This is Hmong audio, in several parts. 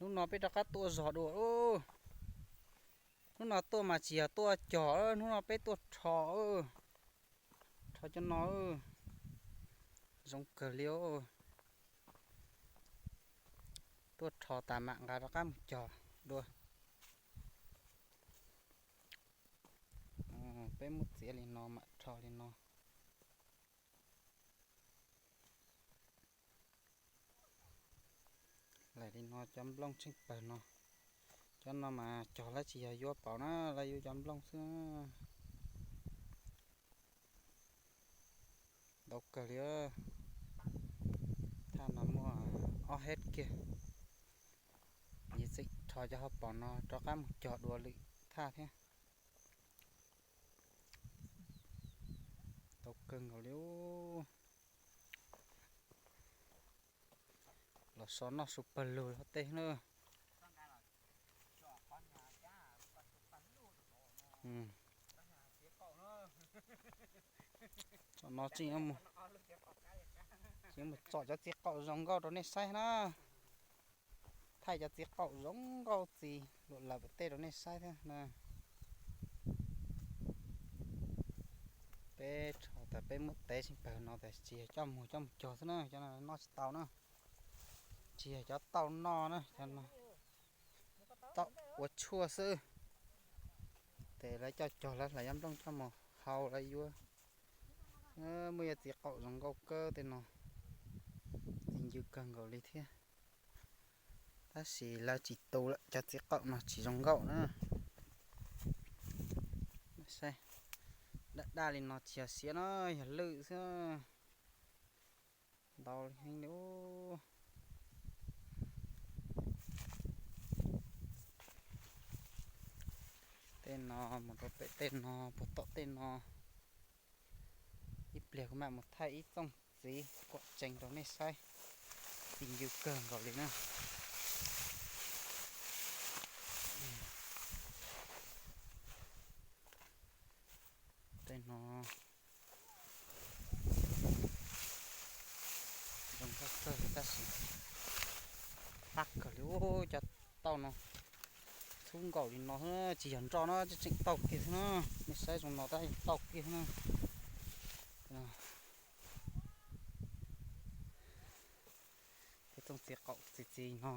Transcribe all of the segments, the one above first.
Hnub no peb rov qab tuaj zog dua. Hnub no tuaj mas tsis yog tuaj cog, hnub no peb tuaj rho, rho cov no. Zoo kawg li. Tuaj rho tas mam nqa rov qab mus cog dua. Peb muab txiav li no mam rho li no. Laim li no cov nplooj tsheej pawg no. Cov no mas cog lawv tsis yog yuav pauv na, lawv yuav cov nplooj xwb. Ntau kawg li. Thaj no muaj ob hab kiag. Yus tseem rho cov hauv paus no rov qab mus cog dua lwm thaj thiab. Ntau kawg nkaus li. Los so noj su pawg lug hauv tej na. Tsoom no tseem, tseem mus tsom cov txiv qaum zoo nkauj rau nej saib na. Thaij cov txiv qaum zoo nkauj txiv luam lawm pem tej rau nej saib thiab na. Peb rho tas peb muab tev tsheej pawg no tas tsis yog coj mus, coj mus cog xwb na, cov no noj tsis tau na. Tsis yog cov tauj noj na, cov no tauj ua tshuaj xwb. Ces lawv coj cog lawv hlais cov nplooj coj mus hau lawv yuav. Muaj yog txiv qaum zoo nkauj kawg tej no, txiv ncw kawg nkaus li thiab. Tab sis lawv tsis tu lawm, cov txiv qaum no tsis zoo nkauj na. Saib, daj daj li no tsis yog siav no, yog lwj xwb. Ntau li heev li. Tej no mus rau pem tej no, puag tom tej no. Ib pliag kuv mam mus thaij ib txooj txiv quam tsees rau nej saib, txiv ncw kawg nkaus li na. Tej no zoo nkauj kawg li tab sis qab kawg li. Cov tauj no txhub nkaus li no xwb, tsis yog nroj na, tseem tauj kiag xwb na. Nej saib zoo no tab yog tauj kiag xwb na. Tej txooj txiv qaum txiv txiv no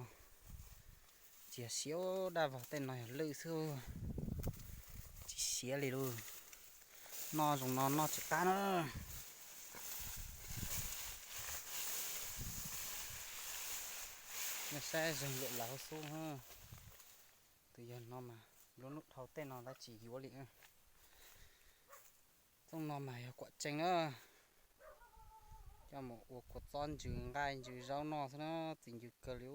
tsis yog siav, daj vog tej no yog lwj xwb, tsis siav li lauj. Noj zoo no noj tsis qab na. Nej saib zeeg luam lawm hauv xub. Tus yawg no mas lub hnub dhau tej no lawv tsis yuav li. Txooj no mas yog quam tsees na, coj mus ua kua txob ntsws nqaij ntsws zaub noj xwb na, txiv ncw kawg li.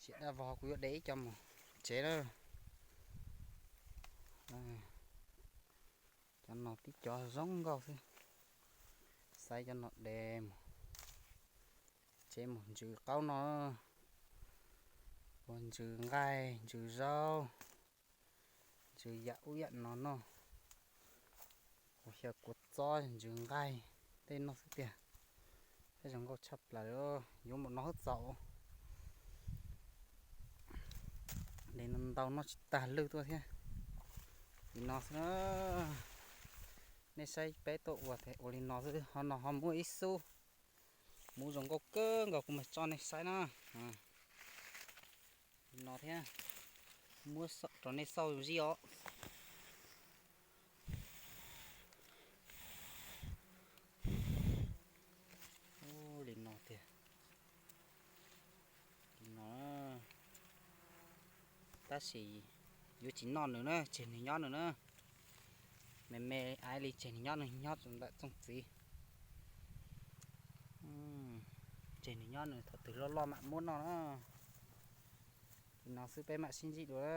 Sim daj vog kuv yuav de ib co mus tsev na. Cov no tib cov zoo nkauj xwb, xaiv cov no de mus tsev mus ntsws qaub no, ua ntsws nqaij ntsws zaub, ntsws yam ub yam no noj, ua xyaw kua txob ntsws nqaij tej noj xwb tiag. Tej zoo nkauj tshaj plaws, yuav npaum no hwb txaus. De ntau noj tsis tag lwj tuaj thiab. Li no xwb na. Nej saib peb tuaj ua ua li no xwb, ho no ho muaj ib xub muv zoo nkauj kawg nkaus kuv mam tso nej saib na. Li no thiab, muab rau nej xauj zij os. Li no tiag. Li no, tab sis yuav tsis noj nws na, tseg nws nyob nws na. Me me aiv li tseg nws nyob nws nyob ntawm txooj txiv. Tseg nws nyob nws, thaum twg loj loj mam muab noj na. Li no xwb peb mam sib ntsib dua.